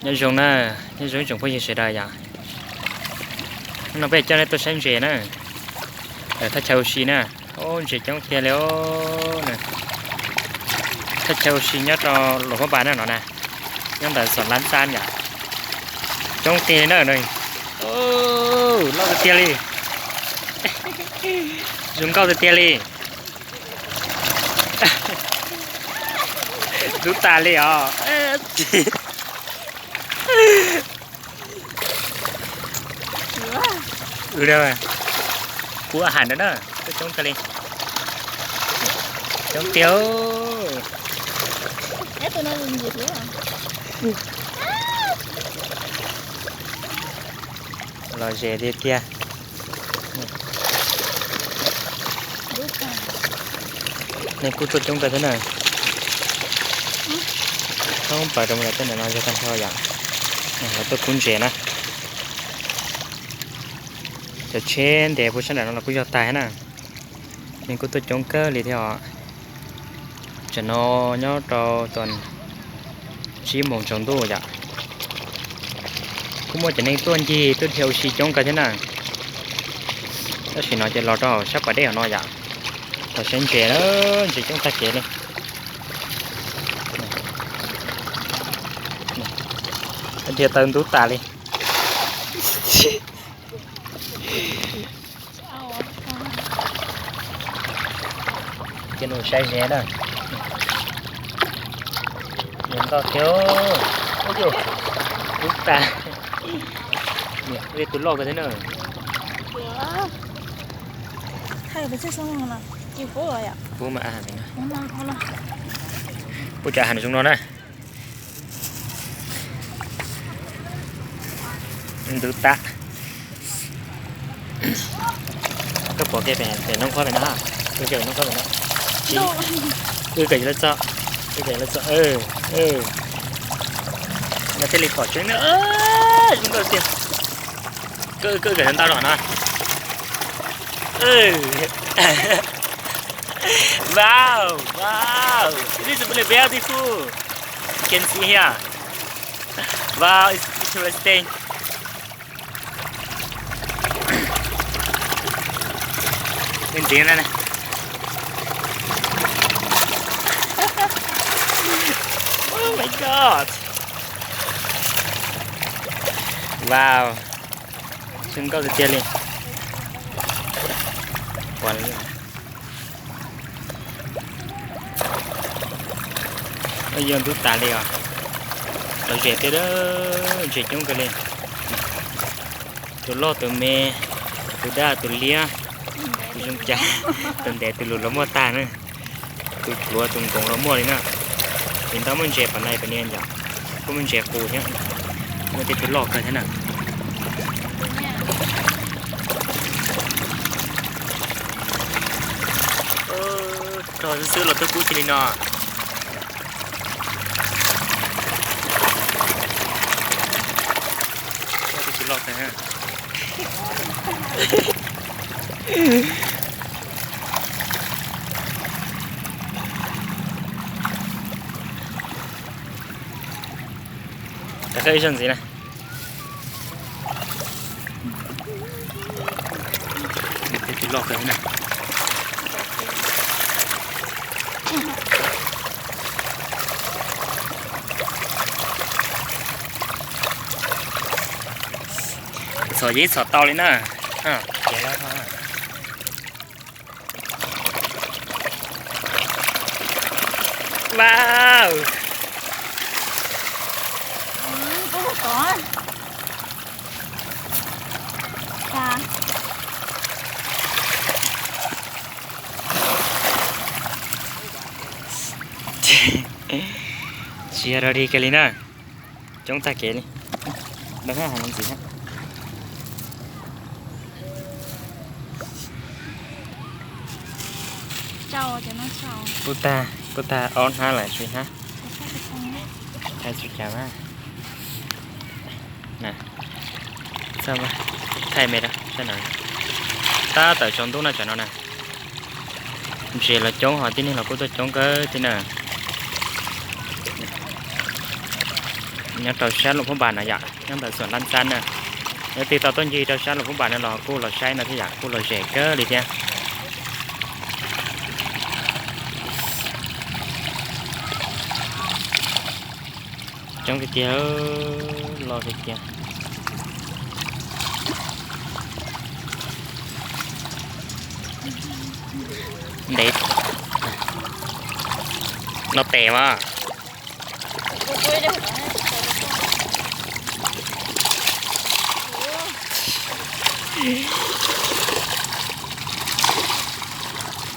Nyob zoo na, nyob zoo ib tsoom phooj ywg sawv daws yom. Hnub no peb coj nej tuaj saib ntses na, thaj chaw ua si na. Ub, ntses coob tiag li os. Thaj chaw ua si nyob rau Luam Phab Npas na no na, nyob ntawm Xos Lab Xab yom. Coob tiag li na. Loj tiag tiag li, zoo nkauj tiag tiag li. Ntub tas li os. Kuv a has na, coob kawg li. Coob tiag. Los ze tiag tiag. Nej kuj tuaj coob kawg thiab na. Thoob plaws rau mus lawm tej ntawm no yog tag nrho yom. Lawv tuaj kub ntses na. Cov tsheb ntes puag sab nram no los kuj yog tag na. Nej kuj tuaj coob kawg li thiab os. Tam no nyob rau thaum tsib moos tsaus ntuj yom. Kuj muaj cov neeg tuaj ncig tuaj dhia ua si coob kawg thiab na. Tab sis no ces los rau hauv sab pas dej hauv no yom. Los saib ntses na, ntses coob tag kev li. Dhia taw ntub tas li. Ces nws saib ze na. Zoo nkauj thiab. Ub, ub tas. Tus loj kawg thiab na. Pub mas, pub cov has zoo no na. Ntub tas. Koj pom kiag pem noob qhuab pem no, pem noob qhuab pem no. Wb kawm yuav lawv txo, wb kawm yuav lawv txo. No thiaj li pom tseeb na. Zoo nkauj tiag. Koj wb kawm ntau no no. Wow, wow, this is really beautiful. You can see here. Wow, it's interesting. Ntxiv na. Oh my God. Wow. Zoo nkauj tiag tiag li. Yog ntub tas li os. Los ze tiag, ntses coob kawg li. Tus loj tus me, tus daj tus liab, tus zoo cas, tus ntev tus lus los muaj tag na. Tus pluav tus nkoos los muaj li na. Vim ntau muaj ntses pam nai pam niag yom, kuj muaj ntses qus thiab, muaj tej tug loj kawg thiab na. Rog xwb xwb los tuaj kub cia li no. Tus loj kawg. Rov qab ib zaug ntxiv na. Tus loj kawg na. Txhom yeeb txhom tau li na. Wow. Tsis yog rau dig kiag li na. Coob tag kev li. Npaj hab has ntxiv hab. Kuj tag, kuj tag ob hnab lawm tsis hab. Hais tsis cas mas. Thaij me rau sab no. Tab tom tsaus ntuj na tsam no na. Ntses los coob ho tib neeg los kuj tuaj coob kawg thiab na. Nyob rau sab Luam Phab Npas no yom, nyob ntawm xuam Lab Ntxab na. Yog leej twg tau tuaj ncig rau sab Luam Phab Npas no los kuj los saib no thiab yom, kuj los zem kawg li thiab. Coob tiag tiag, loj tiag tiag. Ntev, no tes mas.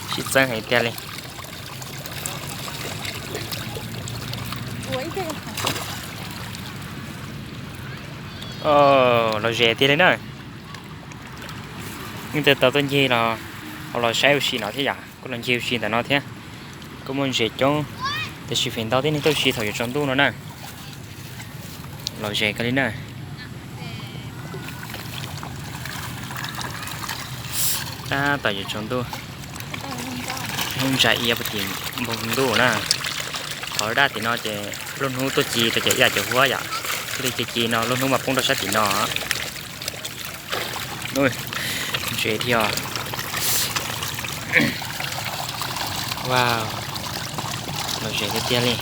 Sib txeeb heev tiag li. Los zem tiag li na. Leej twg tau tuaj ncig los ho los saib ua si no thiab yom, kuj los ncig ua si ntawm no thiab. Kuj muaj ntses coob, tiam sis feem ntau tib neeg tuaj ua si thaum yuav tsaus ntuj no na. Los zem kawg li na. Tab tom yuav tsaus ntuj, hnub ntsa iab puag tim npoo ntuj na. Qhov daj tim no ces lub hnub tuaj ci rau ces ib yam cov huab yom, thiaj li ci ci no lub hnub mas poob rau sab tim no. Ntses thiab. Wow, los zem tiag tiag li.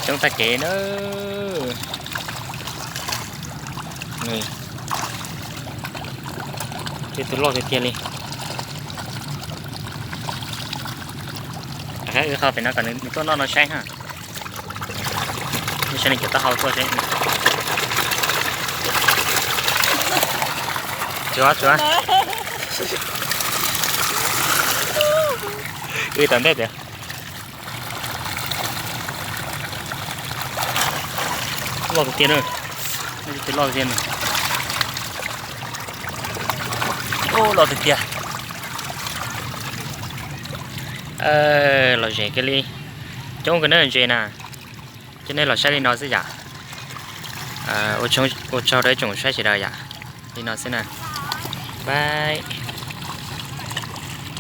Coob tag kev na. Tej tus loj tiag tiag li. Rov qab wb qhau pem no kom nws tuaj noj no saib ha. Saib nws cov taub hau tuaj seb. Tsuav, tsuav. Wb tom ntej tiag. Loj tiag tiag na. Loj tiag tiag. Los zem kiag li. Coob kawg na ntses na. Coj nej los saib li no xwb yom. Ua tsaug rau ib tsoom saib sawv daws yom. Li no xwb na. Bye.